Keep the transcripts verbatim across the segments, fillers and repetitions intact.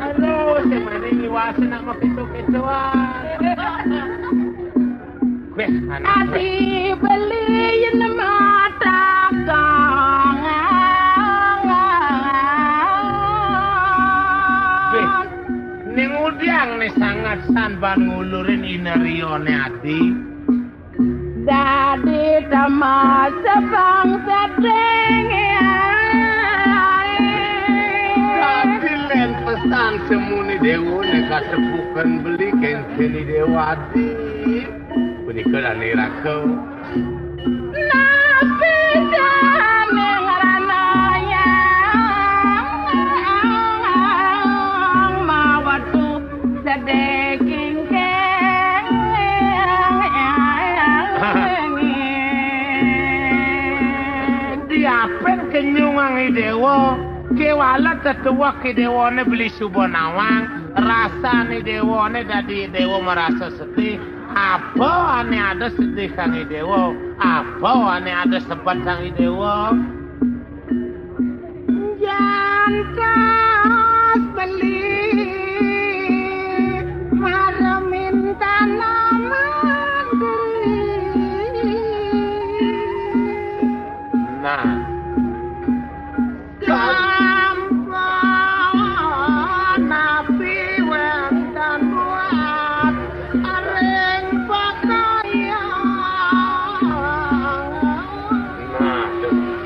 Aduh, sing mané ngiwasé nak mapitu-pituan. Wéh, anak. Adi beli yen mata kangen. Wéh, ning udiang né sanget san ban ngulurin ineriyoné adi. Dadi tama sebang sedeng. Dadi lén pesan semuné déwa né katepuken beli kénkén i déwa adi. Punika dané raka. Napi sami ngranayang mawetu sedih kingking. Diapin kenyungang i déwa, kéwala tetuwek i déwané beli suba nawang, rasané déwané dadi déwa marasa sedih. Apa ané ada sedih kang i déwa? Apa ané ada sebet kang i déwa? Jantas beli maremin tanaman beli. Nah. Sampun napi wénten buat ring pakaian. Nah,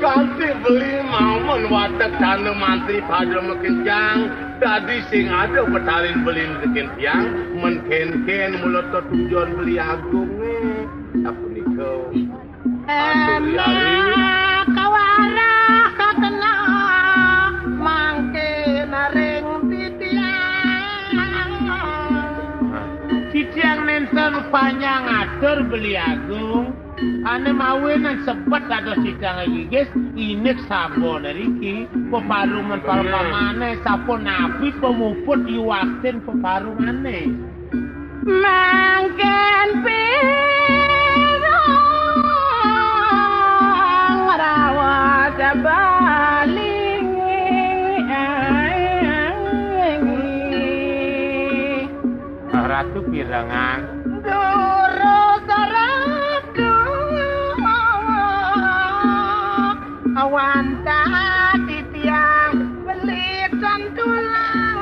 kanti beli mamun watek tanda mantri pada makejang, dadi sing ada petarin beli netekin tiang, men kénkén mula tetujon beli agungé. Sapunika. Atur yari. Enak kawarah kakena mangkin ring titiang. Titiang nénten panjang atur beli agung. Ané mawinan sebet dados titiang gigis, indik saboné riki, peparuman para pamané, sapunapi pamuput yuwaktin peparumané. Mangkin pirang rawa sabaling. Ratu pirengang. Durus Ratu. Awan tadi tiang beli tentulang.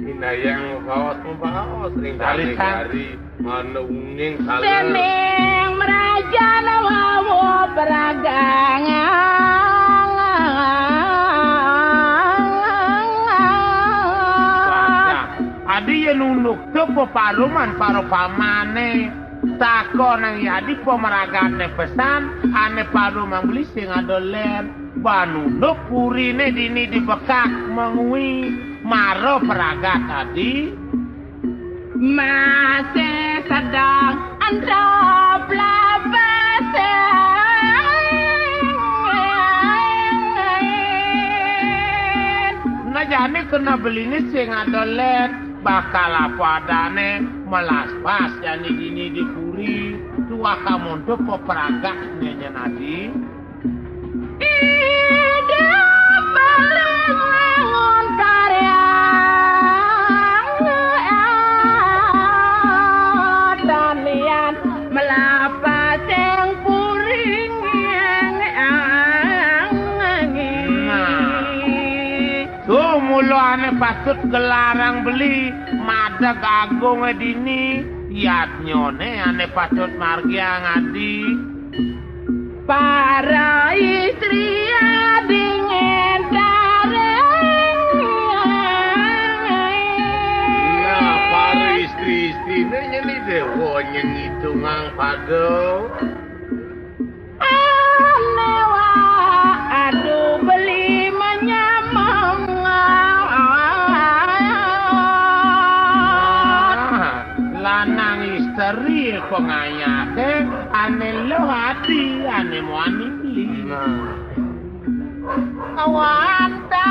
Inayang paos-paos ring dalih hari, mana uning salah. Dening merajan wawu peragangan. Adi yén unduk to peparuman para pamané. Takon nang yadi pamragaté pesan, ané paruman beli sing ada lén. Banunduk puriné dini dibekak mengui mara pragat adi. Masih sedang antap labasan. Nah, jani kena beliné sing ada lén, bakal apa adané melaspas jani dini di puri, tuah kamonto pepragat nyenyen adi. Ida balik wangun karya tanian melapas yang puring. Nah, tuh mula ané patut gelarang beli madeg agung dini, yadnyané ané patut margiang adi. Para istri adingin taring. Nah, para istri-istriné nyeni déwa nyeni tungang pada. Anéwa adu beli menyameng. Lanang istri pengayake ané luh adi ané muani beli. Nah. Awan ta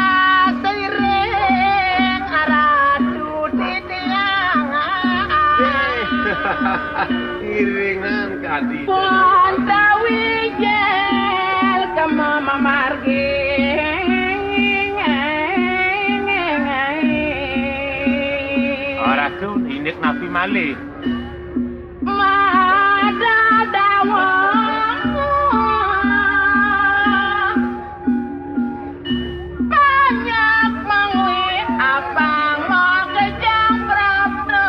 seiring aratu titiang. Nggih. Iringan kadi. Pun tawijel kemama margi. Ora tuh, indik napi malih? Madadawa. Banyak mangwi abang makejang prapta.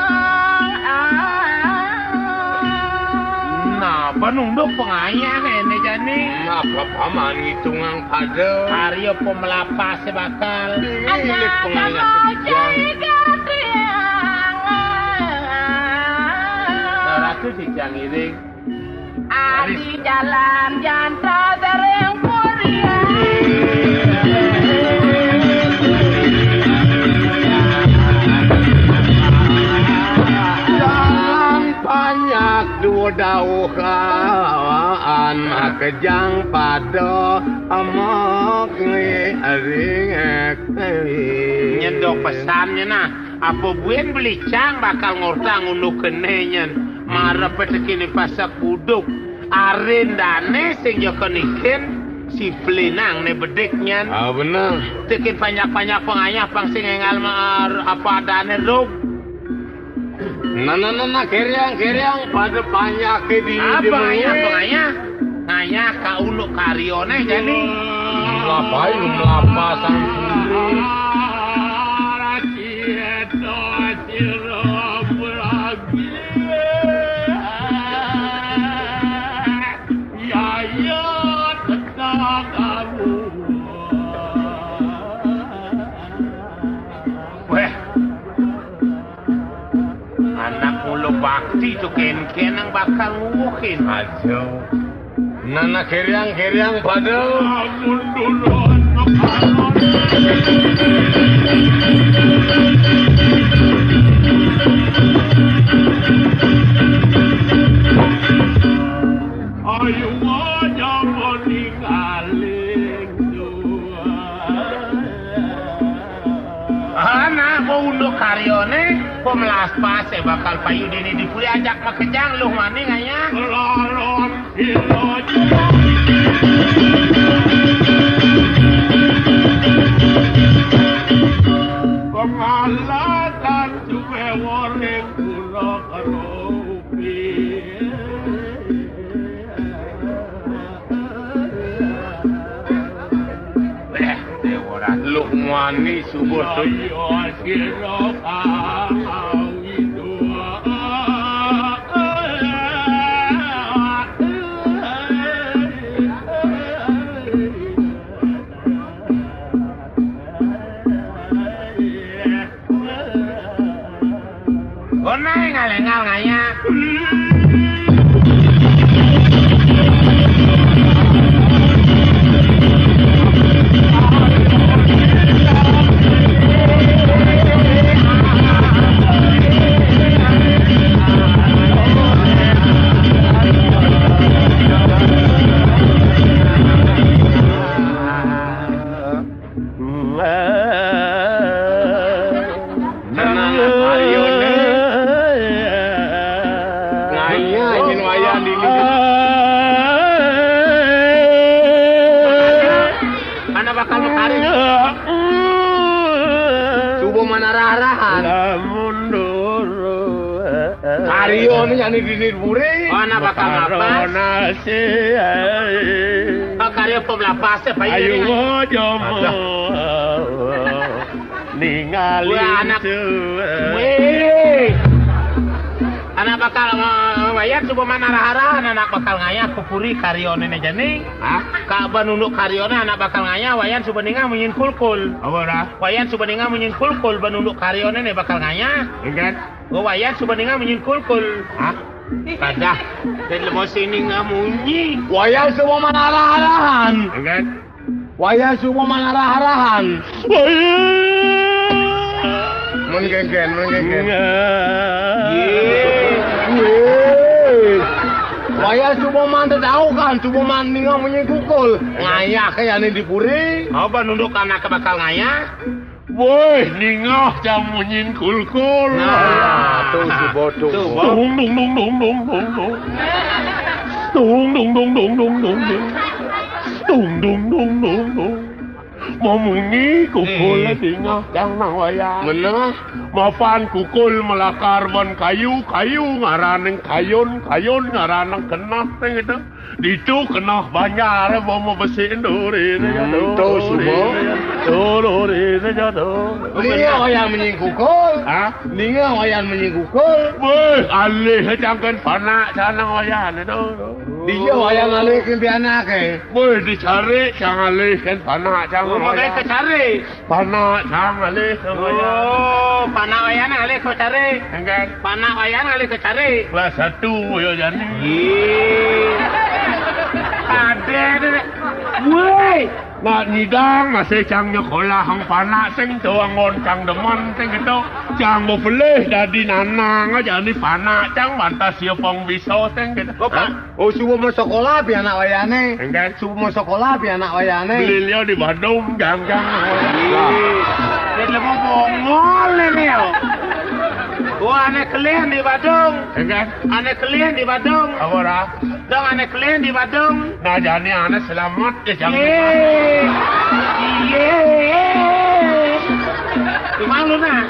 Nah, panunduk pengayah ini jani. Apa paman ngitungang pada? Karya pemelapas bakal. Ini pengayah kejang. Nah, Ratu Sijang Iring. Adi jalan janta sering purian. Jalan banyak dua dauhan, kejang pada amok ngiring. Nyedok pesannya nah. Apa buin beli cang bakal ngortang unduk kene nyen. Marep tekini pasak buduk. Arin dane sing jaka nikin si pelinang ne bedik nyen. Ah, bener. Tikin banyak-banyak pengayah pang sing engal mar apa dane rug. Nah, nah, nah, nah, keriang, keriang, pada banyak di apa ngayah, pengayah? Ngayah ka unduk karyone jani. Melapai, melapasan. Weh. Anak mula bakti tu ken-ken nang bakal nguwuhin. Aja. Nana keriang-keriang pada. Ayo aja meninggalin. Ana, ko unduk karyone, ko melas pas, eh, bakal payu dini dipuri ajak makejang, luh mani ngayah. Lawan pinojo. Pengalasan suwe woring kula kerupi. Eh, Déwa Ratu. Luh mani subur. Kono engal-engal ngayah. Nah, nah, nah, ayo, nah. Ngayah, nyen wayah dini. Ana bakal makaring. Suba manarah-arahan. Lamun dulu. Karya ni jani dini puri. Ana bakal mapas. Karya pemelapas, Pak. Ayo, Jomo. Ningali. Wah, anak. Weh. Anak bakal, eh, Wayan suba manarah-arahan, anak bakal ngayah pupuri karyone ne jani. Hah? Ka ban unduk karyone anak bakal ngayah, Wayan suba ningah munyin kulkul. Apa dah? Wayan suba ningah munyin kulkul, ban unduk karyone ne bakal ngayah. Ingat. Gua Wayan suba ningah munyin kulkul. Hah? Kadah. Dan lemo sini nggak munyi. Wayan suba manarah-arahan. Ingat. Wayah suba manarah-arahan. Mun kengken, mun kengken. Wayah suba man dedaukan, suba man ningeh munyi kukul. Ngayah kayane di puri. Apa nunduk anake bakal ngayah? Woi, ningeh cang munyin kulkul. Nah, to suba, to suba. Dung, dung, dung, dung, dung, dung, dung. Dung, dung, dung, dung, dung, dung, dung. Dung, dung, dung, dung, dung. Mamunyi kulkul. Hmm. Dingeh cang Nang Wayan. Bener. Mapan kulkul malakar ban kayu, kayu ngaraning kayun, kayun ngaraning keneh, ting gitu. Ditu keneh banjar, boma besi enduri, hmm, to suba. Enduri, jatuh. Ningeh Wayan munyin kulkul. Hah? Ningeh Wayan munyin kulkul. Weh, alih cang kén panak cang Nang Wayan to. Dija Wayan alih kén pianaké? Weh, di Carik cang alih kén panak cang Nang Wayan. Oh, maké ka Carik. Panak cang alih ka Wayan. Oh, panak Wayan alih ka Carik. Enggak. Panak Wayan alih ka Carik. Kelas satu ya jani. Ih. Kadé tu. Woi. Nak nyidang masih cang nyekolah hang panak sing to anggon cang demen sing gitu. Cang bepelih dadi nanang aja ni panak cang bantas ya pang bisa sing gitu. Bapak. Hah? Oh, suba masekolah pianak Wayané. Enggak. Suba masekolah pianak Wayané. Beli liau di Badung, jang-jang. Ih, dia mau bongol ini ya. Wah, ané kelih di Badung. Enggak. Ané kelih di Badung. Apa ora? Dong, ané kelih di Badung. Nah, jani ané selamat ya, jang. Ih. Iya. Malu nah.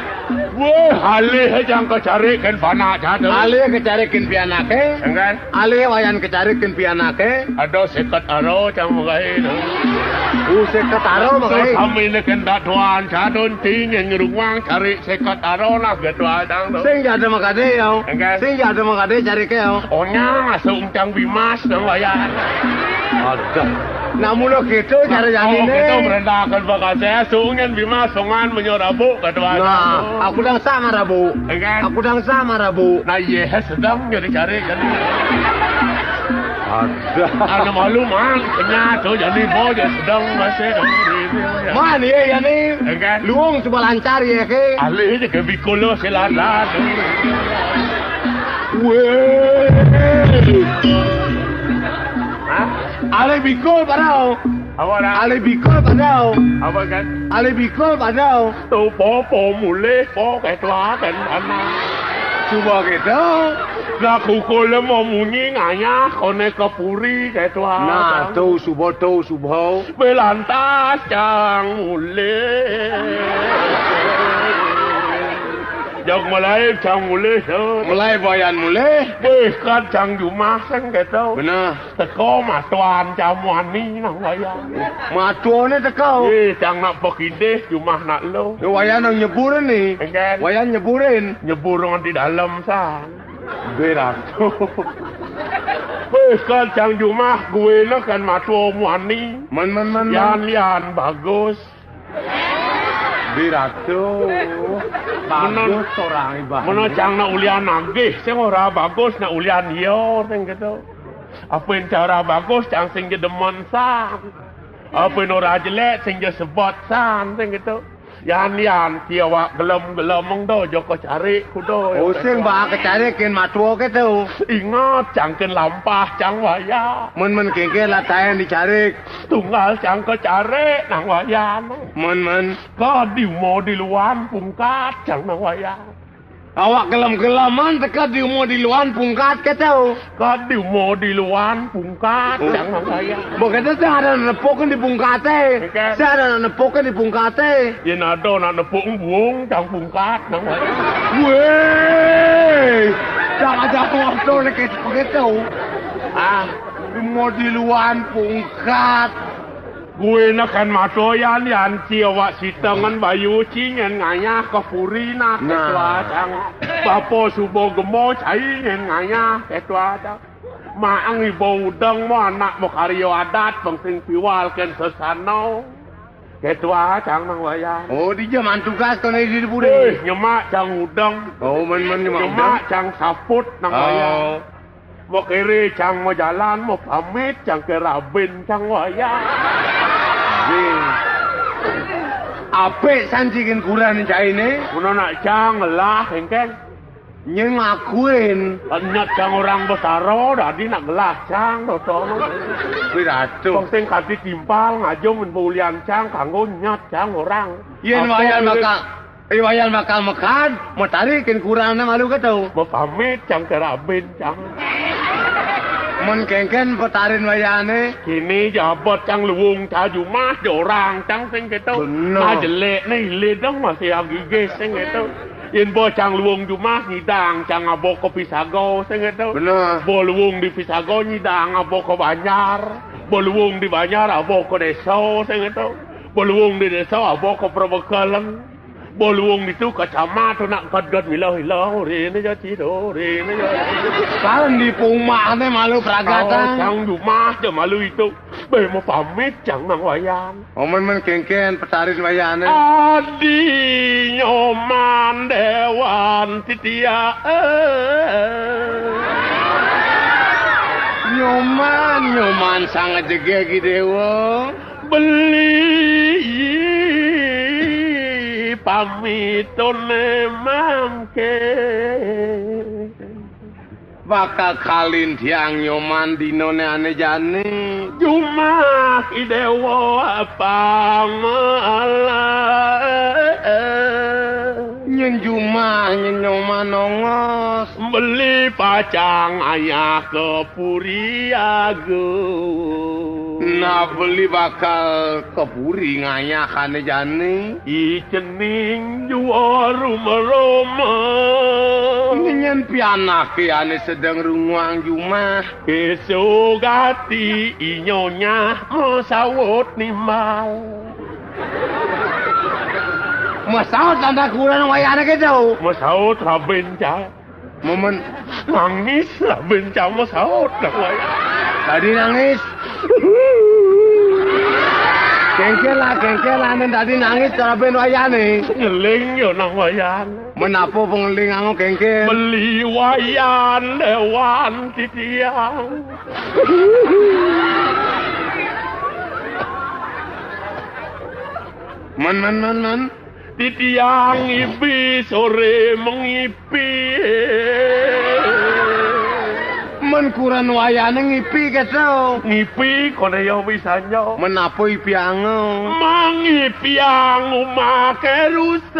Wah, alih cang ka Carik kén panak cang to. Alih ka Carik kén pianaké. Enggak. Alih Wayan ka Carik kén pianaké. Ada seket aro cang magaé to. Uh, seket aro magaé. Kami né kén datuan cadon ting yang ngerungwang Carik seket aro nah getua cang to. Sing jada makadé ya. Enggak. Sing jada makadé Cariké ya. Onyang asa ungcang Bimas Nang Wayan. Ada. Nah, mula gitu cara janiné. Oh, gitu berendakan bakasé, sungin Bimas, sungan menyo rabuk, ketua. Nah, aku dang sama rabuk. Enggak. Aku dang sama rabuk. Nah, iya, sedang jadi cari, jadi. Ada. Ada malu, Man. Kenyat, tuh, jadi bo, jadi sedang, masih. Man, iya, ya, nih. Enggak. Luung coba lancar, ya, ke. Alih aja ke bikul, lo, siladan. Weh. Hah? Alih bikul, padahal. Apa dah? Alih bikul padahal. Apa kan? Alih bikul padahal. Tu po, po mulih, po ketua kan anak. Cuba kita. Lah kukul mau munyi ngayah, koné ka puri ketua. Nah, tu suba, tu suba. Belantas cang mulih. Jak mulai cang mulih, tu. Mulai Wayan mulih. Beh, kan cang jumah sing ketua. Bener. Teka matuan cang muani Nang Wayan. Matuané teka. Eh, cang nak pakidih jumah nak lo. Ya, Wayan nang nyeburin nih. Enggak. Wayan nyeburin. Nyebur ngan di dalam san. Beratu. Wis kan cang jumah guéna kan matua muani. Men, men, men, men. Yan, yan, bagus. Di Ratu. Bagus orang ibadah. Mena cang nak ulian nagih, sing ora bagus nak ulian iya, sing gitu. Apa yang cara bagus, cang sing demen san. Apa yang ora jelek, sing sebot san, sing gitu. Yan, yan, ki awak gelem-gelem mengdo, joko cari kudo. Oh, sing ba ke cari kin matua gitu. Ingat, cang kin lampah, cang waya. Men, men kengke lah tayan dicari. Tunggal cang kecari nang wayan. Men, men. Ka di uma di luan pungkat cang nang wayan. Awak gelem-geleman teka di uma di luan pungkat keto. Ka di uma di luan pungkat cang nang wayan. Begitu sih ada nepukin di pungkate. Oke. Sih ada nepukin di pungkate. Yen ada nak nepuk buung cang pungkat nang wayan. Weh, cang ada motor keto-keto. Ah, di uma di luan pungkat. Guéna kan matoyan, yan ci awak sitengan bayu ci nyen ngayah ka puri nah. Nah. Ketua cang. Bapa suba gema cai nyen ngayah ketua cang. Maang iba udeng mo anak makarya adat pang sing piwal ken sesana. Ketua cang nang wayan. Oh, dija man tugas koné di puri. Eh, nyemak cang udeng. Oh, men, men nyemak udeng. Nyemak cang saput nang wayan. Oh. Makere cang majalan, mapamit cang ke rabin cang wayah. Nggih. Apik san cikin kuran cainé. Muna nak cang ngelah, engkén. Nyén ngakuin. Nyet cang orang betara, dadi nak gelah cang, totono. Wiratu. Wong sing kanti timpal, ngajum men paulian cang, kanggo nyet cang orang. Yén wayan bakal, yén wayan bakal mekad, metari kén kurang nang malu kéto. Mapamit cang ka rabin cang. Men kénkén petarin wayané. Kéné jabat cang luung ca jumah, jorang cang sing kéto. Bener. Nah, jelék né ilid dong masih agigis sing kéto. Yén ba cang luung jumah nyidang cang aba ka pisaga sing kéto. Bener. Ba luung di pisaga nyidang aba ka banjar. Ba luung di banjar aba ka désa sing kéto. Ba luung di désa aba ka perbekelan. Ba luung ditu ka camat nak gad-gad milah-ilah, réné ja cida, réné ja. Kan di pumahné malu pragatan. Oh, cang jumah ja malu itu. Bé mapamit cang nang wayan. Oh, men-men kénkén petarin wayané. Adi Nyoman Déwan titiang. Nyoman, Nyoman sang jegég i déwa. Beli pamitoné mangké. Bakal kalin tiang Nyoman dinané ané jani. Jumah i déwa pamala. Nyén jumah nyén Nyoman nongos. Beli pacang ayah ka Puri Agung. Nah, beli bakal ka puri ngayah ané jani. I cening jua ruma-ruma. Nyén pianaké ané sedeng runguang jumah. Ké sugati i nyonyah masaut nimbal. Masaut lantas kurenan wayané kéto. Masaut rabin cang. Momen nangis rabin cang masaut nang wayané. Dadi nangis. Kénkén lah, kénkén lah, men dadi nangis rabin wayané. Ngeling ya nang wayané. Men apa pangeling anu kénkén? Beli Wayan Déwan titiang. Men, men, men, men. Titiang ibi soré mangipi. Men kurenan wayané ngipi kéto. Ngipi koné ya wisan ya. Men apa ipianga? Mangipiang umah ké rusak.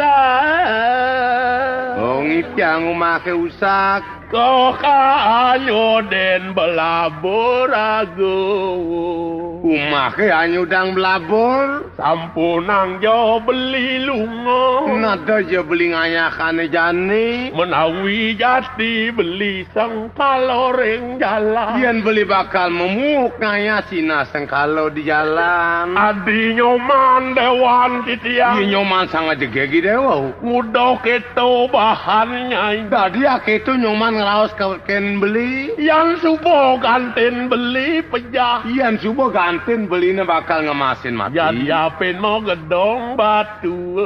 Oh, ngipiang umah ké rusak. Kok anyu dén belabur agung. Umah ké anyu dang belabur. Sampunang ja beli lunga. Nada ja beli ngayah ané jani. Menawi jati beli sengkala ring jalan. Yén beli bakal mamuuk ngayah sinah sengkala di jalan. Adi Nyoman Déwan titiang. Iya, Nyoman sang jegég i déwa. Nguduh kéto bahan nyai. Dadi akéto Nyoman ngraos ka kén beli. Yan suba gantin beli pejah. Yan suba gantin beliné bakal ngemasin mati. Yan yapin magedong batu.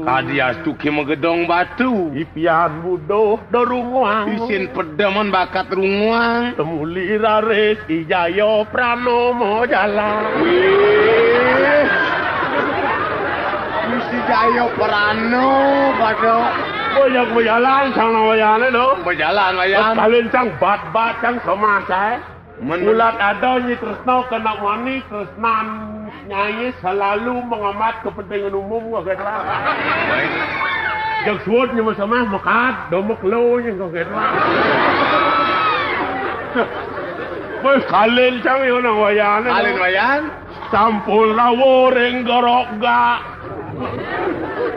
Kadi astuké magedong batu. Ipian buduh derunguang. Isin pedemen bakat runguang. Temuli raris i Jaya Pranama jalan. Wih. Mesti Jaya Prana pada. Banyak berjalan sang wayané to. Berjalan wayan. Kalin cang bat-bat cang somah saé. Men- Ulat ada Nyi Tresna kena wani tresnan nyai selalu mengamat kepentingan umum kok gitu. Baik. Jak suud nya mah sama mekat, domek lo nya kok gitu. Wéh, kalin cang ya nang wayané. Kalin wayan. Sampun rawuh ring gerogak.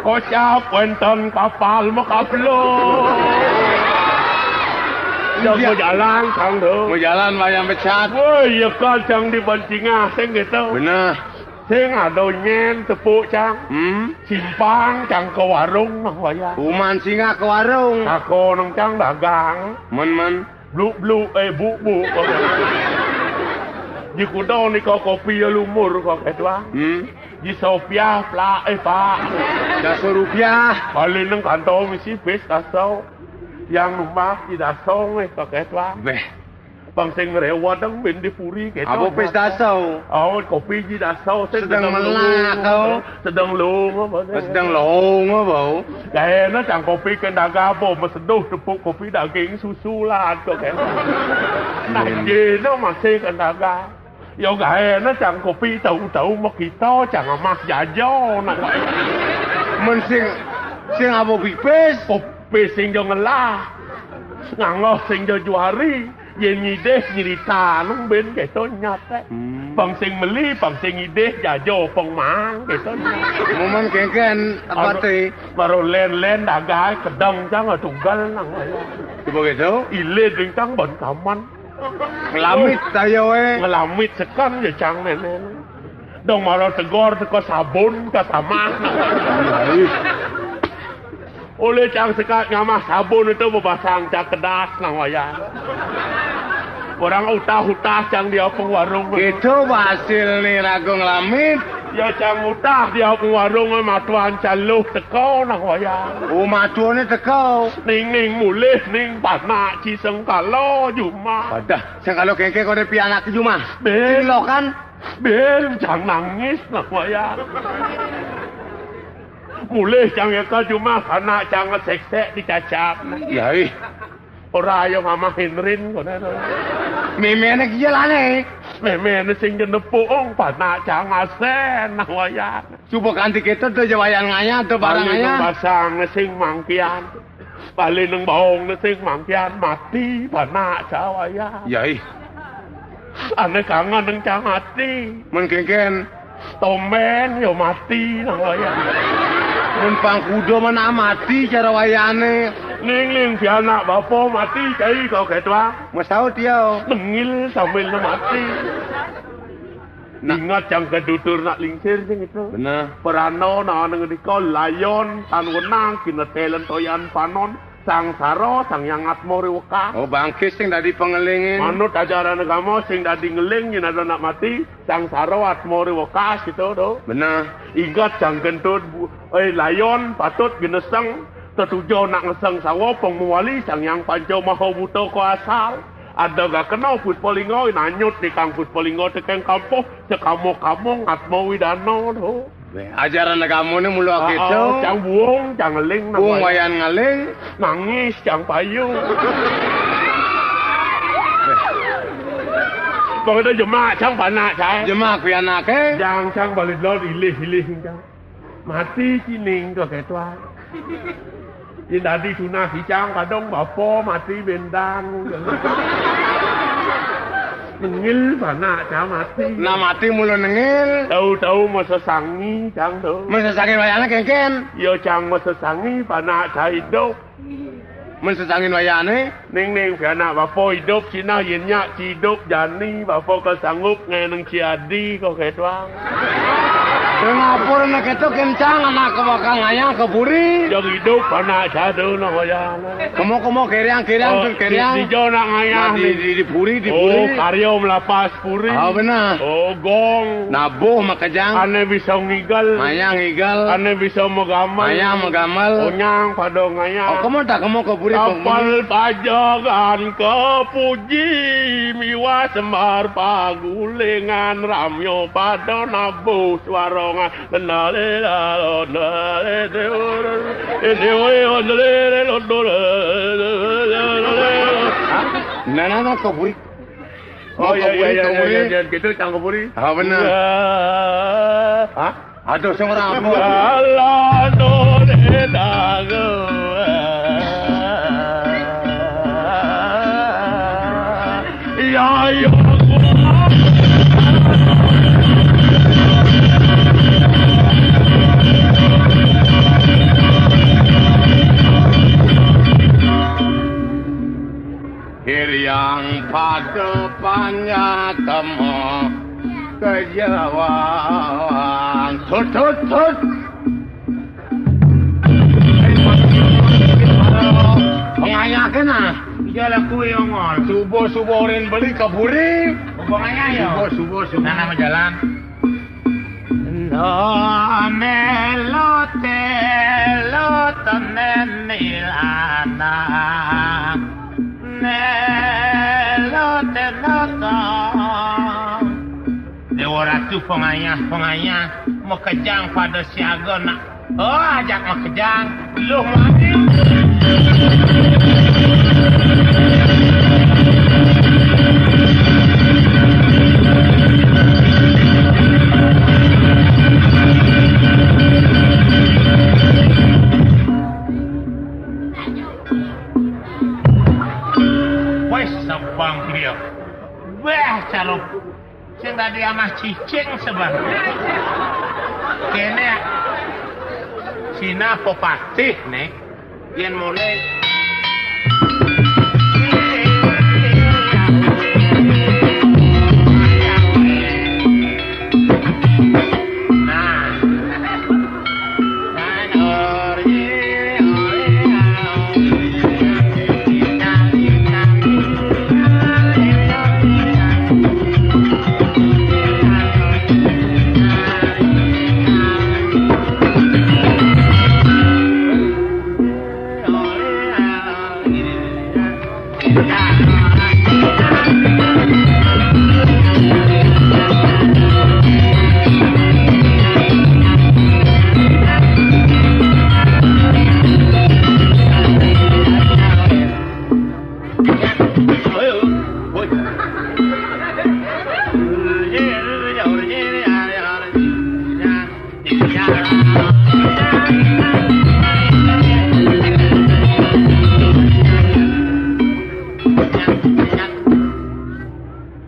Kocap wénten kapal makaplo. Ya, iya. Mau jalan, Kang, to. Mau jalan, Wayan Pecat. Woi, ya kan, Cang, di Bancingah, sing gitu. Bener. Sing ada nyén tepuk, Cang. Hmm? Simpang, Cang, ke warung, nah, Wayan. Uman singgah ke warung. Takon, Cang, dagang. Men, men. Bluk-bluk, eh, buk-buk. Ji kuda nika kopi ya lumur kok, eh, tuan. Hmm. Ji Sopiah plak, eh, pak. Daso rupiah. Paling nang kantong misi bis daso. Yang numbas ji daso, eh, kok, eh, tuan. Beh. Pang sing ngrewat dang ben di puri kéto. Apa pis daso? Oh, kopi ji daso, sing sedeng melak, kau. Sedeng lung apa? Sedeng lung apa? Gaéna cang kopi kén dagang apa, meseduh tepuk kopi daging susu lah kok kan. Nah, jeno masih kén dagang. Yo gaéna cang kopi tau-tau makita cang amah jajo nak. Men sing, sing apa pipis? Kopi sing jo ngelah. Nganggo sing jo juari. Yén ngidih nyerita nang ben kéto nyat. Hmm. Pang sing meli, pang sing ngidih jajo pang mang kéto nyat. Momen kéngkén apa té? Baru lén-lén dagang kedeng cang tunggal nang wayah. Coba kéto? Ilid ring cang ban kaman. Ngelamit ayo é. Ngelamit sekan ya cang néné. Dong mara tegor teka sabun ka samah. Oleh cang sekat ngamah sabun itu bebasang cang kedas nang wayah. Orang utah-utah cang di apung warung. Itu hasil nih ragung lamit. Ya cang utah di apung warung matuan caluh teka nang wayah. Oh, matuannya teka. Ning ning mulih ning panak ci sengkala jumah. Wadah, sengkala kéngkén kau ada pianak jumah. Bén. Cilokan. Bén, cang nangis nang wayah. Mulih cang éka jumah, anak cang ngeséksé dicacap. Ya, ih. Ora ayo ngamah inrin koné. Méméné kiye lané. Méméné sing jenepuk, panak cang asén nang wayah. Coba kanti kita tuh jawayan ngayah, tuh barang ngayah. Basang sing mangkian. Bali nang baong ne sing mangkian mati panak ca wayah. Ya, ih. Ané kangen nang ca mati. Men kéngkén. Tombén yo mati nang wayah. Men pang kuda mana mati cara wayahné. Ning ning pianak bapa mati cai kau ketua. Masaut yo. Nengil sambil ne mati. Nah. Ingat cang kedutur nak lingsir sing itu. Bener. Perano nak nang dika layon tan wenang kinetelen toyan panon sangsara sang yang atmo riwekas. Oh, bangkis sing dadi pangelingin. Manut ajaran agama sing dadi ngeling yen ada nak mati sangsara atmo riwekas itu do. Bener. Ingat cang kentut bu, eh layon patut gineseng tetujo nak ngeseng sawo pengmuali sang yang panca maha buta ko asal. Ada gak kena Puspalinga, nanyut di kang Puspalinga tekeng kampuh, sekamo-kamo ngatmo widana to. Ajaran agamané mula kéto. Cang buung, cang ngeling nang buung wayan ngeling, nangis cang payu. Pokoknya jemak cang panak cang. Jemak pianaké. Jang cang balik lot ilih-ilih cang. Mati cining to ketuan. Yen dadi tunah icang kadang bapa mati bendang. Nengil panak ca mati. Nah mati mula nengil. Tau-tau masesangi cang to. Masesangi wayahné kéngkén. Ya cang masesangi panak ca idup. Men sesangin wayahné. Ning ning pianak bapa idup cina yen nyak ci idup jani bapa ka sanggup ngeneng ci adi ko ketuang. Ngapur nak itu kencang anak ke bakal ngayah ke puri. Jang idup panak cadu nak wayahné. Kemo kemo keriang keriang tun keriang. Di jo nak ngayah di, di, di puri di puri. Oh karyo melapas puri. Oh benar. Oh gong. Nabuh makejang. Ané bisa ngigal. Mayang ngigal. Ané bisa megamel. Mayang megamel. Onyang pada ngayah. Oh, kamu tak kamu ke puri. Kapal pajagan kepuji miwah sembar pagulingan ramyo pada nabuh suarongan. Kendali lalu kendali tiur. Ini woi kendali lodol. Nah, nah, nah, ke puri. Oh iya iya iya iya. Gitu cang keburi. Ah bener. Hah? Aduh sing ora apa. Alah dole dago. Iya iya. Hiryang pada panyatama kejawaan. Tut, tut, tut. Pengayah kena. Iya lah kuwi ongol. Subuh-subuh orin beli keburi. Pengayah ya. Subuh-subuh. Nah, nama jalan. No melo telo tenen milana. Nelo Déwa Ratu pangayah-pangayah makejang pada siaga nak. Oh, ajak makejang. Luh mati. Wes sabang dia. Wah, calon sing dadi anak cicing sebang. Kene Cina pepatih nih. Yen mone. Nah.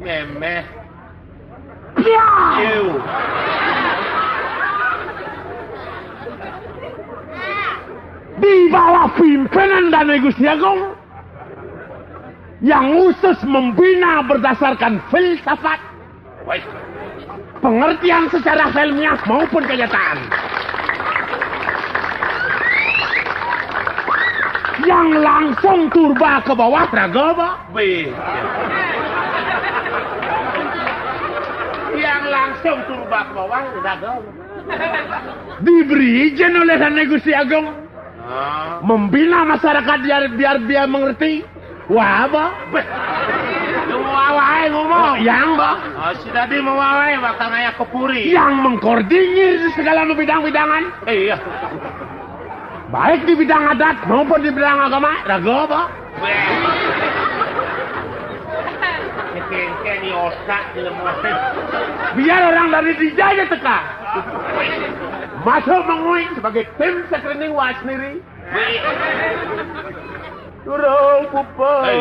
Memeh. Piau. Di bawah pimpinan Dane Gusti Agung yang khusus membina berdasarkan filsafat, pengertian secara ilmiah maupun kenyataan. Yang langsung turba ke bawah raga apa? Weh. Yang langsung turba ke bawah raga apa? Diberi izin oleh Dane Gusti Agung. Ah. Membina masyarakat biar, biar dia mengerti. Wah, apa? Beh, lu mau awai ngomong? Oh, yang, Mbah. Oh, si tadi mau awai bakal ngayah ke puri. Yang mengkoordinir segala bidang-bidangan. Eh, iya. Baik di bidang adat maupun di bidang agama, raga apa? Beh. Kengken di otak di lemah. Biar orang dari Dija aja teka. Masuk mengui sebagai tim screening wa sendiri. Durung pupus. Hei.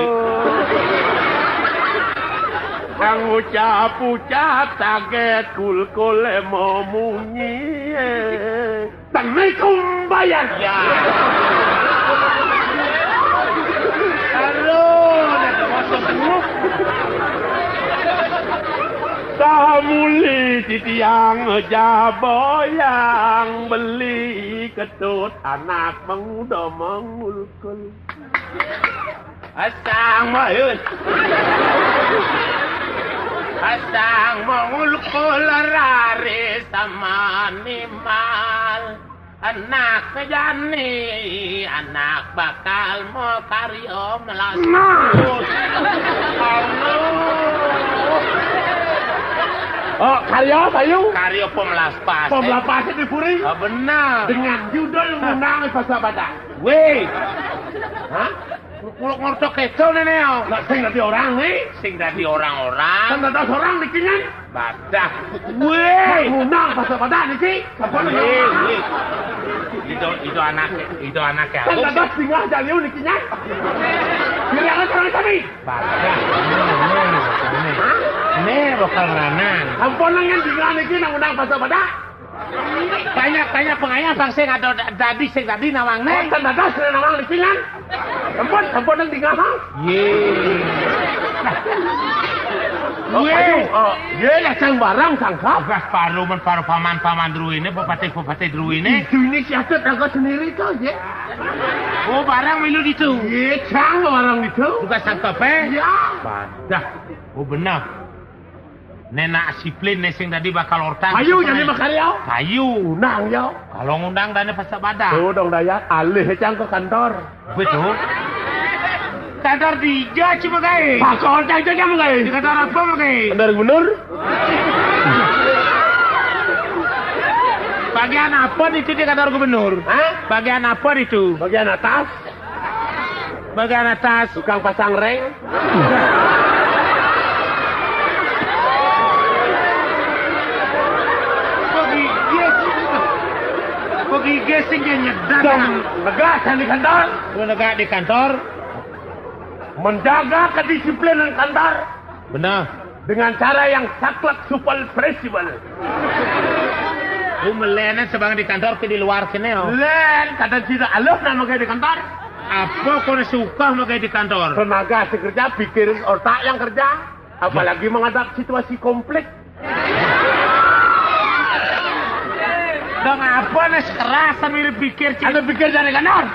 Kang ucap-ucap kaget kulkul emo munyi. Tengah kumbayar. Ya. Aduh, ada masuk buruk. Kamuli titiang jaboyang beli ketut anak menguda mengulkul. Asang mayun. Asang mengulkul rare sama nimal. Anak jani, anak bakal mau karya melas. Nah. Aduh. Oh, karya apa, Yu? Karya pemelas pas. Pemelas pas di puri? Ah, benar. Dengan judul ngundang Pasar Badak. Weh. Hah? Kuluk ngortok keto nene, oh. Lah, sing dadi orang, nih. Sing dadi orang-orang. Kan dados orang niki, kan? Badah. Weh. Ngundang Pasar Badak niki. Sapa niki? Weh, weh. Itu, itu anak, itu anak ya. Kan dados tinggal jaliu niki, kan? Kira-kira orang kami. Badah. Ini, ini, ini. Hah? Ini bakal meranang. Ampun, kan tinggal niki nang ngundang Pasar Badak. Banyak-banyak pengayah bang sing ada da-, dadi sing dadi nawang, oh, neng. Kan dados sing nawang niki, kan? Ampun, ampun, nang tinggal, Bang. Ye. Oh, weh. Ayo, oh, ye, ya, sang barang, sangkap. Tugas paruman, paru paman, paman druwine, bupati, bupati druwine. Itu ini siasat raga sendiri tuh, ye. Oh, barang milu ditu. Ye, sang barang itu. Tugas sangkap, eh? Ya. Badah. Oh, benar. Nenak siplin ne sing dadi bakal ortang. Ayo, jani makarya. Ayo. Nang, yo. Kalau ngundang dane Pasar Badak. Tuh, dong, daya. Alih cang ke kantor. Betul. Kantor dija cuma gaé. Pakon cang cang cang gaé. Di kantor apa, Mas? Kantor gubernur. Bagian apa itu di kantor gubernur? Hah? Bagian apa itu? Bagian atas. Bagian atas. Tukang pasang reng. Begigis. Begigis sing nyedak. Dong, negak cang di kantor. Gua negak di kantor. Menjaga kedisiplinan kantor. Benar. Dengan cara yang saklek supel fleksibel. Lu melenan sebang di kantor ke di luar kene, oh. Len, kadang tidak aluh nama gaé di kantor. Apa kau suka sama gaé di kantor? Tenaga sing kerja, pikiran otak yang kerja. Apalagi menghadap situasi konflik. Dong apa nih sekeras sambil pikir, Cik? Ada pikir cari kantor.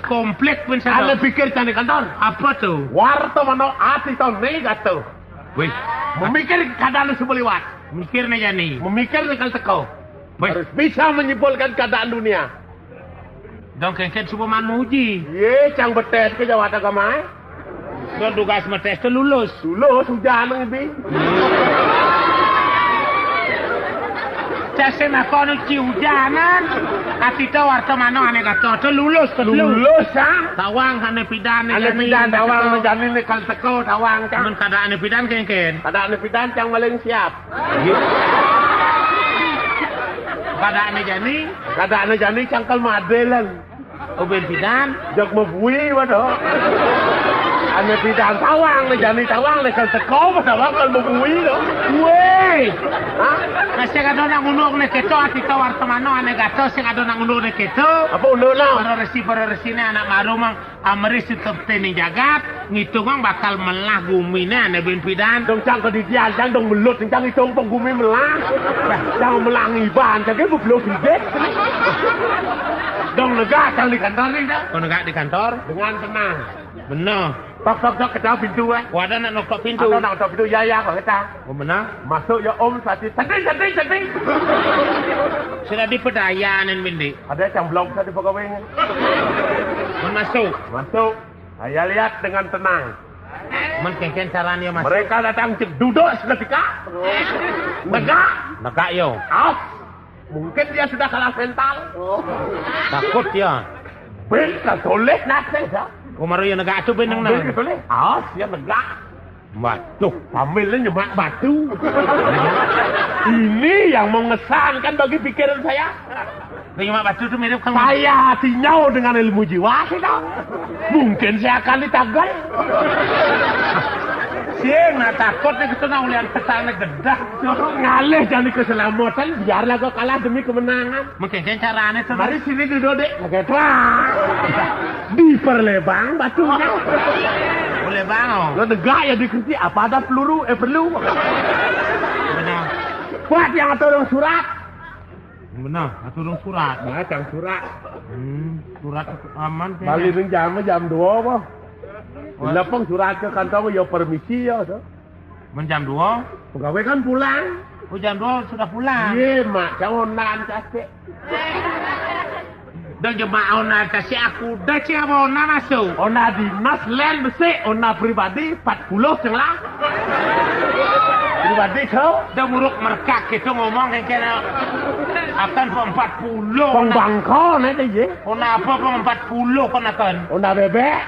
Konflik pun ada pikir cari kantor. Apa tuh? Warta mana ati tau negatif. Wih. Memikir keadaan sebeliwat. Mikir nih, Jani. Memikir nih kalau teko. Wih. Harus bisa menyimpulkan keadaan dunia. Dong kengken suba man muji. Yé, cang betes ke jawat agama. Dong tugas metes tuh lulus. Lulus hujan nang ibi. Case mako anu ci hujanan. Ati to warta mano ané gato to lulus to lu. Lulus, ah. Tawang ané pidan ané pidan tawang ané jani né kal teko tawang cang. Mun kada ané pidan kengken. Kada ané pidan cang maling siap. Kada ané jani. Kada ané jani cang kal madelan. Oh, bén pidan. Jak mabui waduh. Ané pidan tawang né jani tawang né kal teko tawang kal mabui to. Wéh. Hah? Nah, sing ada nak ngunduk né kéto ati ka warta mano ané gato sing ada nak ngunduk né kéto. Apa unduk lah? Para resi para resiné anak maru mang amri tetep téning jagat ngitung mang bakal melah guminé ané bén pidan. Dong cang kadidian cang dong melut cang ngitung pang gumi melah. Cang melah ngiban cang ké bebelok bibit. Dong negak cang di kantor nih dah. Oh, negak di kantor? Dengan tenang. Bener. Tok tok tok ketok pintu eh. Wadah nak noktok pintu. Atau nak noktok pintu ya ya kok kita. Oh, bener. Masuk ya Om sati. Sati sati sati. Sudah dipedaya nen bindi. Ada cang belum sati pegawainya. Mun masuk. Masuk. Saya lihat dengan tenang. Mun kengken caranya masuk. Mereka datang cek duduk seketika. Negak. Negak yo. Aus. Mungkin dia sudah kalah mental. Takut ya. Bén kasoleh nasé ya. Umar ya negak tuh bén nang. Bén kasoleh. Aus ya negak. Waduh, sambil nyemak batu. Ini yang mengesankan bagi pikiran saya. Nyemak batu tuh mirip kan. Saya hatinya dengan ilmu jiwa sih dong. Mungkin saya akan ditagel. Sing nah takut nih kita nah ulian petang nih gedah. Ngalih jadi keselamatan biarlah kau kalah demi kemenangan. Mungkin carané tuh. Mari sini duduk dek. Oke tuh. Diperlebang batunya. Boleh bang. Oh. Lo negak ya dikritik apa ada peluru eh perlu. Benar. Buat yang atur surat. Benar, atur surat. Nah, cang surat. Hmm, surat aman kayaknya. Balik ning jam jam dua apa? Lepeng surat ke kantor ya permisi ya. Mun jam dua? Pegawai kan pulang. Oh, jam dua sudah pulang. Iya, mak, jangan nan kasih. Dan jemaah ona kasih aku dah cik apa ona masuk. Ona dinas len besik, ona pribadi empat puluh ceng lah. Pribadi so. Dah muruk merkak kita ngomong kayak kena akan empat puluh. Pembangkon ada ye. Ona apa pun empat puluh kon akan. Ona bebek.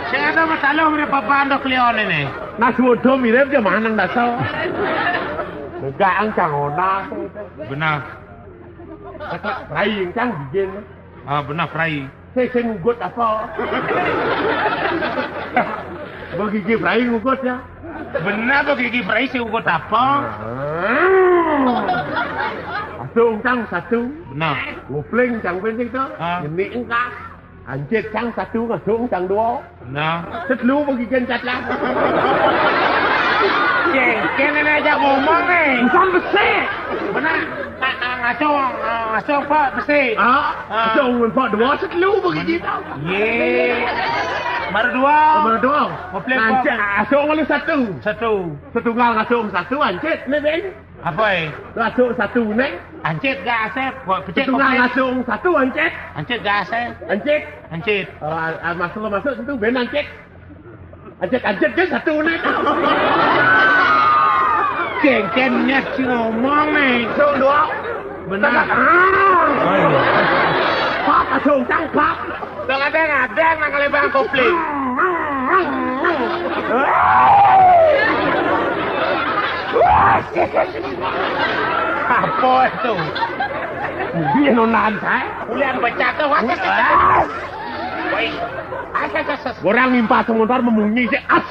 Sing ada masalah mirip apa andok Leon ini. Nah, sudah mirip dia manang dasar. Negak angkang ona. Benar. Kata rai angkang bikin. Ah, benar rai. Saya saya ngugut apa? Begigi rai ngugut ya. Benar begigi rai saya ngugut apa? Masuk angkang satu. Benar. Ngupling angkang penting tu. Ah. Ini angkang. Anjit angkang satu ngasuh angkang dua. Nah. Setelu bagi gencat lah. Ceng, kene aja ngomong nih. Bukan besi. Benar. Ngasuh, ngasuh apa besi? Ah, ngasuh apa dua setelu bagi kita. Ye. Baru dua. Baru dua. Ngupling apa? Anjit, ngasuh malu satu. Satu. Setunggal ngasuh satu anjit nih ben. Apa, eh? Langsung satu, neng. Ancit gak asep? Buat pecet. Setengah kopi. Langsung satu, ancit. Ancit gak asep? Ancit. Ancit. Oh, ah, masuk, masuk, itu ben ancit. Ancit, ancit kan satu, neng. Cengkennya si ngomong, neng. Langsung dua. Benar. Tengah. Ah. Oh, iya. Pak, langsung tangkap. Dong ada ngadang nang kalebang kopling. Apa itu? Dia nonan saya. Ulian baca tuh, wah, wah. Woi, as, as, as, as. Orang ngimpas sementara memunyi sih, as.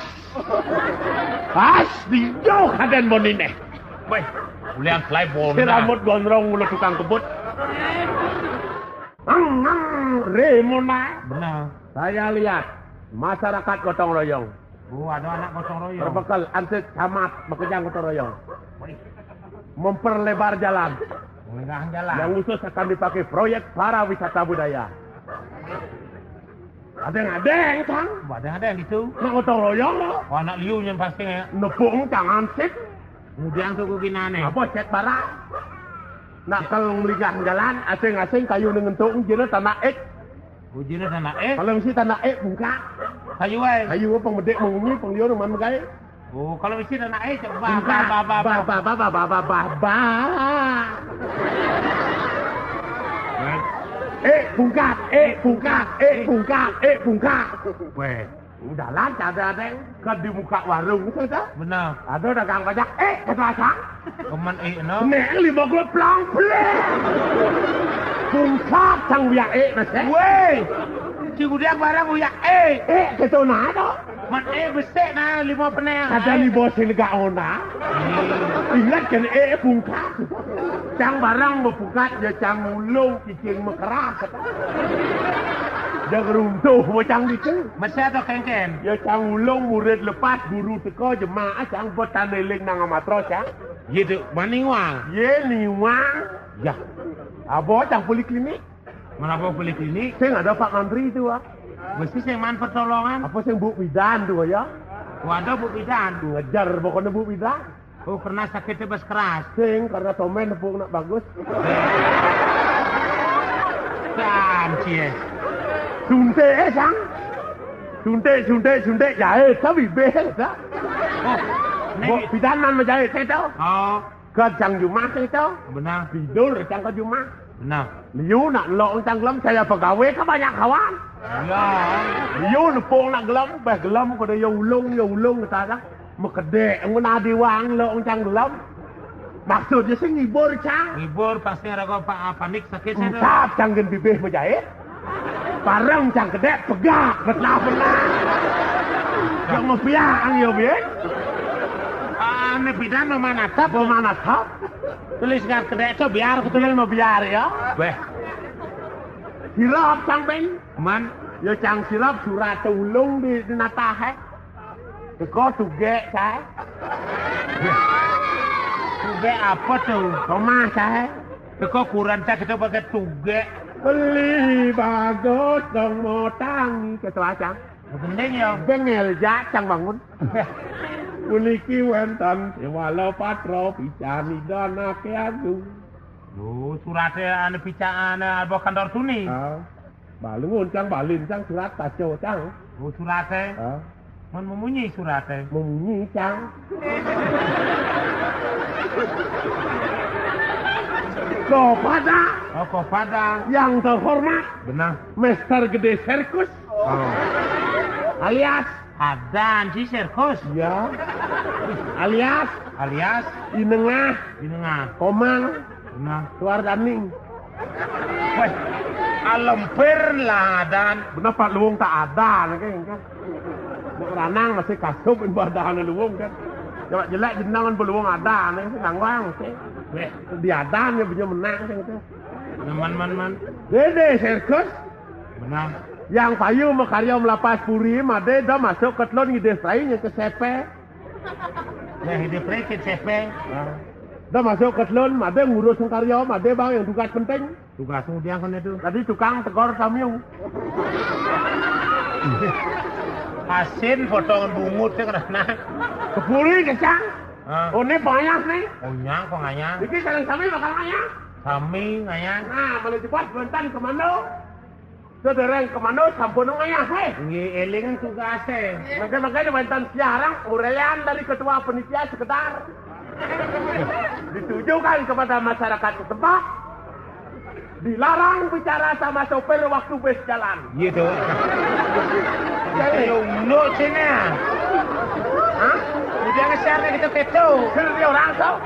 As, dijauh kaden bonine. Woi, ulian selai bola. Si rambut gondrong mulu tukang kebut. Remona. Benar. Saya lihat masyarakat gotong royong. Oh, ada anak gotong royong. Berbekel ansik camat, bekejang gotong royong. Woi. Memperlebar jalan. Melenggang jalan. Yang khusus akan dipakai proyek para wisata budaya. Ada yang ada yang, Cang. Ada yang ada yang gitu. Nak gotong royong, lo. Oh, anak liu yang pasti ya. Nepung tangan sik. Kemudian tuh gue gini nih. Apa, cet barang? Nak kalau melingkah jalan, asing-asing kayu nengentuk, jina tanah ek. Oh, jina tanah ek? Kalau mesti tanah ek, buka. Kayu, eh? Kayu, pengbedik, mengumi, pengliur, man, megai. Oh, kalau mesti tanah ek, coba. Buka. Ba, ba, ba, ba, ba, ba, ba, ba, ba. Eh, bungkak, eh, bungkak, eh, bungkak, eh, bungkak. Weh. Udalan, ada, ada yang ke di muka warung itu, tuh. Benar. Ada dagang bajak, eh, kata Asang. Kemen, eh, no. Nek lima puluh pelang, pelih. Bungkak, sang uyak, eh, besek. Weh. Si udah barang uyak, eh. Eh, gitu, nah, tuh. Man, eh, besek, nah, lima peneng. Kata ni bos ini gak ona. Ingat kan, eh, bungkak. Cang barang mau bungkak, ya cang ulung, cicing mekerah, kata. Dia geruntuh, mau cang gitu. Mesti atau kengken? Ya cang ulung, murid lepas, guru teko, jemaah, cang buat taneling nang amatro, cang. Gitu, maniwa. Ye, niwa. Ya. Abo, cang poliklinik. Mana apa poliklinik? Sing ada Pak Mantri itu, ah. Mesti sing man pertolongan. Apa sing Bu Bidan tuh, ya? Oh, ada Bu Bidan. Ngejar pokoknya Bu Bidan. Oh, pernah sakit bas keras. Sing, karena tomen nepuk nak bagus. Kan, cie. Suntik, eh, sang. Suntik, suntik, suntik, jahit, tapi beh, dah. Oh, Bu Bidan man menjahit, saya tahu. Oh. Ke cang jumah, saya tahu. Benar. Tidur, cang ke jumah. Nah. Liu nak lok cang gelem, saya pegawai kan banyak kawan. Ya. Liu nepung nak gelem, bah gelem, kada ya ulung, ya ulung, kata dah. Mekedek, mun adi wang lok cang gelem. Maksudnya sih ngibur, cang. Ngibur, pasti ada kau pa-, panik, sakit, saya tahu. Entap, cang gen bibih menjahit. Bareng cang kedek, pegak, pernah, pernah. Yang mau piak, ang yo, biar. Ah, ini bidan mau manatap. Mau manatap. Tulis ngat kedek, cok, biar, aku tulis mau biar, ya. Beh. Silap, cang, pen. Man? Ya, cang silap, surat ulung di, di natah, eh. Teko tugek, cai. Tugek apa tuh? Tomah, cai. Teko kuran, cai, kita pakai tugek. Beli bagus dong, mau tangi, ketua, cang. Gending ya. Bengel, jak, cang bangun. Puniki wenten, Dewala Patra, pican Ida Anake Agung. Lho, surate ane pican ane alba kantor tuni. Ah. Balungun, cang, balin, cang, surat kaca, cang. Oh, surate. Ah. Mun memunyi surate. Memunyi, cang. Kepada. Oh, kepada. Yang terhormat. Benar. Master Gede Sirkus. Oh. Alias. Adan si Sirkus. Iya. Alias. Alias. Inengah. Inengah. Komang. Nah. Suar daning. Weh, alempir lah adan. Bener, Pak, luwung tak ada, nih, kan. Nek ranang masih kasub, ibadah luwung, kan. Coba jelek jenengan beluwung ada, nih, nangwang, sih. Weh, di adan ya punya menang, sih, gitu. Nah, man, man, man. Dede, Sirkus. Benar. Yang payu makarya melapas puri, made dah masuk ke telun ngidih prai, yang ke sepe. Nah, ngidih prai, ke sepe. Nah. Dah masuk ke telun, made ngurus karya, made bang yang tugas penting. Tugas kemudian kan itu. Tadi tukang tegor tamiu. Asin potongan bungut ya kena. Kepuri kecang. Hah? Oh, ini pengayah nih. Oh, nyang pengayah. Iki kalian sami bakal ngayah. Sami ngayah. Nah, boleh cepat bentan kemana? Sedereng kemana sampun ngayah, weh. Nggih, eling tugasé. Maka-maka di wonten siaran uraian dari ketua penitia sekedar ditujukan kepada masyarakat setempat. Dilarang bicara sama sopir waktu bis jalan. Iya, tuh. Jadi, unduk sini, ya. Hah? Udah ngeser gitu, gitu. Sendiri orang, tuh.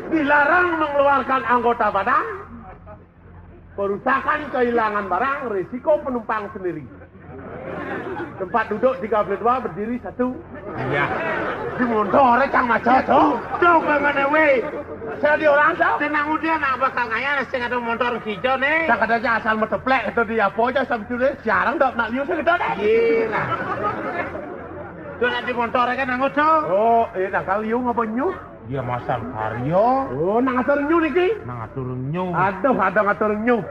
Dilarang mengeluarkan anggota badan. Perusakan, kehilangan barang, risiko penumpang sendiri. Tempat duduk tiga puluh dua, berdiri satu. Iya. Di motor, Cang Maco, tuh. Tuh, bangun, weh. Saya di orang, tuh. Tenang, udah, nak bakal ngayah, sing ada motor hijau, nih. Tak ada aja asal meteplek, itu di apa aja, sampai tulis, jarang dok, nak liu, saya gitu, deh. Iya, nah. Tuh, nak di motor, kan, nanggut, tuh. Oh, eh, nah, kalau liu ngapa nyuh? Iya, masa karya. Oh, nang atur nyuh niki? Nang atur nyuh. Aduh, ada ngatur nyuh.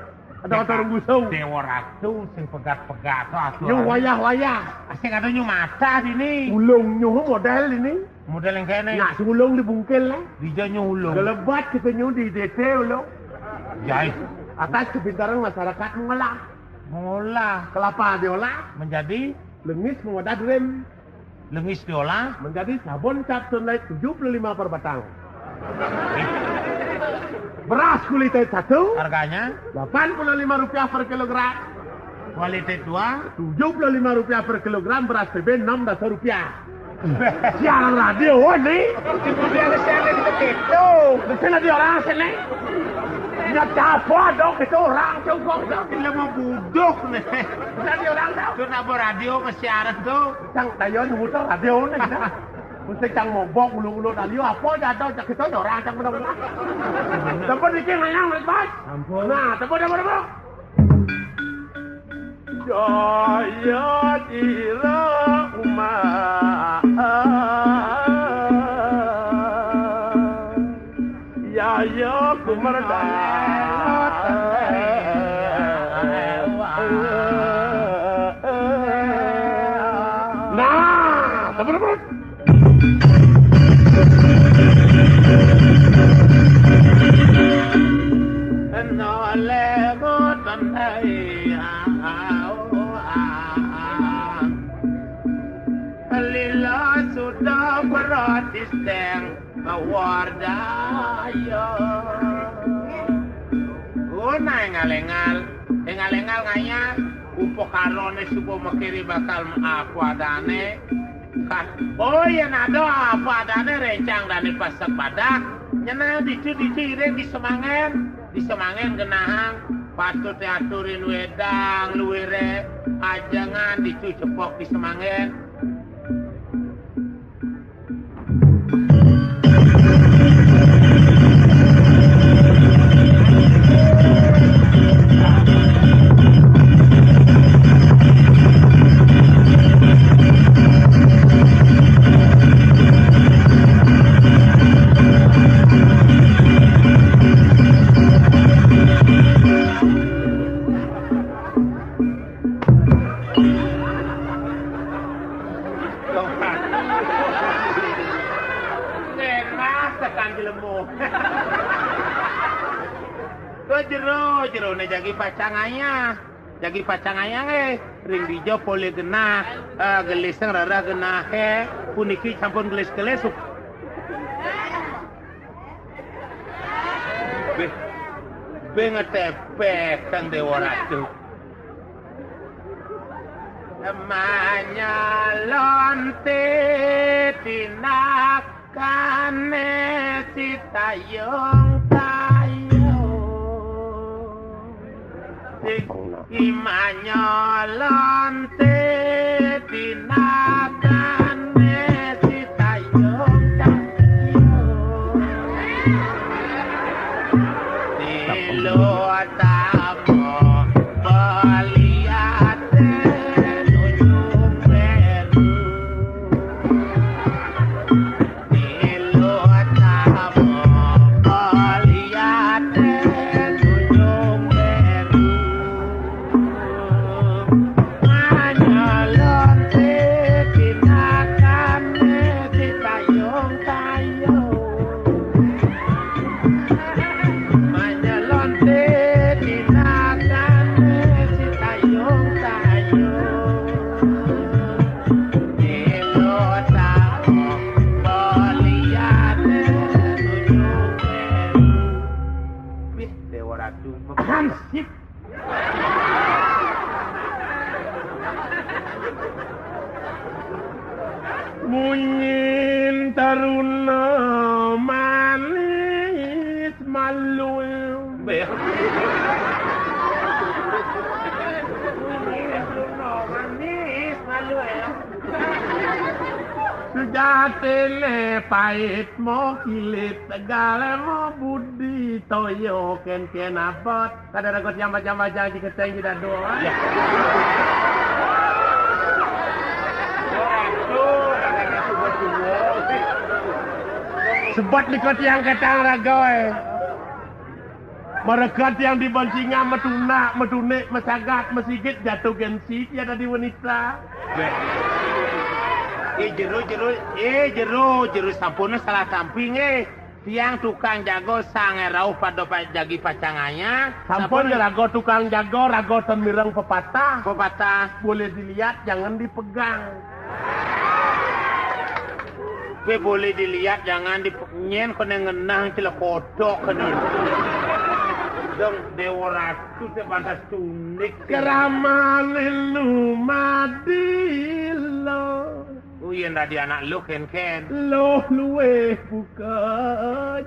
Ada ngatur ngusung. Dewa Ratu sing pegat-pegat to atur. Nyuh wayah-wayah. Sing ada nyuh mata sini. Ulung nyuh model ini. Model yang kene. Nak sulung dibungkil lah. Dija nyuh ulung. Gelebat kita nyuh di D T ulung. Jai. Atas kepintaran masyarakat mengolah. Mengolah. Kelapa diolah. Menjadi? Lengis mengolah duren. Lengis diolah. Menjadi sabun Capsule Night tujuh puluh lima per batang. Beras kualitas satu. Harganya? Delapan puluh lima rupiah per kilogram. Kualitas dua. Tujuh puluh lima rupiah per kilogram, beras T B enam belas rupiah. Siaran radio, wah, nih. Dia siaran di situ. Di sini di orang sini. Nggak apa dong, itu orang cukup. Dia mau budok, nih. Bisa di orang tahu. Itu nabo radio ke siaran, tuh. Cang, tayo, muter radio nih, nah. Mesti cang mobok, ulu-ulu radio, apa aja ada, cak itu orang, cang bener-bener. Tempat dikit ngayang, Mas. Ampun. Nah, tempat, tempat, tempat. Jaya Dira Uma. Yaya Kumerda. Nah, teman-teman. Noleh boten ai. Lila sudah berarti steng. Mawar daya. Oh, nah, engal-engal. Engal-engal ngayah. Upakarane suba makiri bakal apa adane. Kan, oh, yen ada apa adane rencang dane pasek badak. Nyenah ditu-ditu iring di semangen. Di semangen genahang. Patut diaturin wedang, luwire. Ajengan ditu cepok di semangen. Keras tekan jelema. Ke jero, jerone jagi pacang ayah. Jagi pacang ayah, eh. Ring dija pole genah. Eh, geliseng rarah genah, eh. Puniki sampun gelis-gelis. Be, be ngetepek Sang Dewa Ratu. Manyalon titinakane sitayung tayung. Imanyalon titinakane sitayung tayung. Tilu tamu baliate nunjung beru. Munyin taruna manis malu. Béh. Munyin taruna manis malu. Sujatiné pait mo kilit, tegalé mo budi, toya kén-kén abot. Kada raga tiang bajang-bajang di keteng di dado. Ya. Sebab di kota yang ketang raga, eh. Mereka tiang di bancingan metunak, metunik, mesagat, mesigit, jatuh gengsi tiada di wanita. Béh. Eh, jero, jero, eh, jero, jero sampun salah samping, eh. Tiang tukang jago sangé rauh pada pa-, jagi pacangaya. Sampun. Sampun ya raga tukang jago, raga ten mireng pepatah. Pepatah. Boleh dilihat, jangan dipegang. Pe boleh dilihat, jangan dipe-, nyén koné ngenah cila kodok koné. Dong Déwa Ratu té pantas tunik. Keramané nu madila. Oh, yén dadi anak luh kén-kén. Luh luwih buka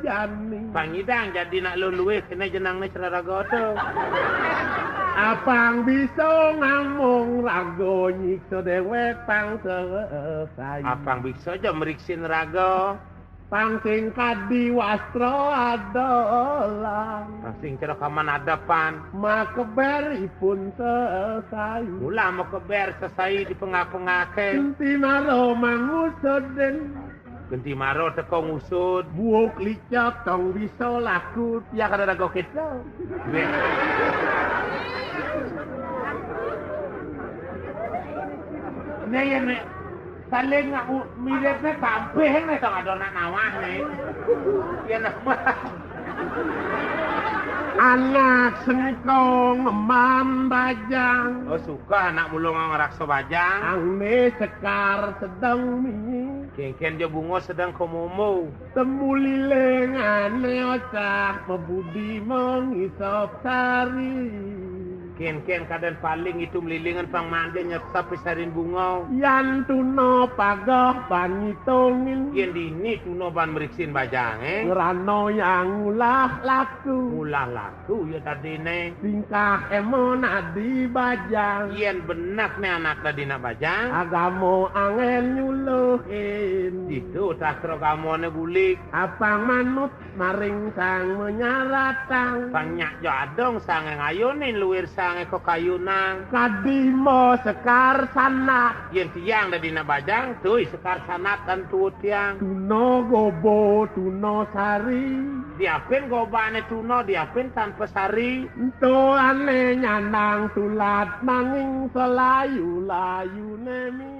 jani. Pang nyidang dadi anak luh luwih kéné jenengné sira raga to. Apang bisa ngamong raga nyiksa déwék pang sesai. Apang bisa ja mriksin raga. Pang sing kadi wastra adolan. Pang sing cara kaman adepan. Makeber ipun sesai. Mula makeber sesai dipengak-pengaké. Genti mara mangusudin. Genti mara teka ngusud. Buuk licak tong bisa laku. Ya kada raga kita. Né. Né ya né. Saling ngaku miripné tampih né tong ada nak nawah né. Ya nama. Anak sengkong eman bajang. Oh, suka anak mulung ngraksa bajang. Angné sekar sedeng minyi. Kénkén ja bunga sedeng komomo. Temu liling ané ocah mabudi mangisap sari. Kénkén kadén paling itum lilingan pang manja nyesep pisarin bunga. Yan tuna pageh ban ngitungin. Yén dini tuna ban mriksin bajangé. Ngrana yang ngulah laku. Ngulah laku ya tadiné. Tingkah émon adi bajang. Yén benek né anak dadi anak bajang. Agama angén nyuluhin. Ditu sastra agamané gulik. Apang manut maring sang manyaratang. Pang nyak ja adong sangé ngayunin luir sangé kakayunan. Kadi mo sekar sanat. Yén tiang dadi anak bajang, tui sekar sanat tan tuut tiang. Tuna goba, tuna sari. Diapin gobané tuna, diapin tanpa sari. Ento ané nyandang tulat nanging selayu-layuné mi.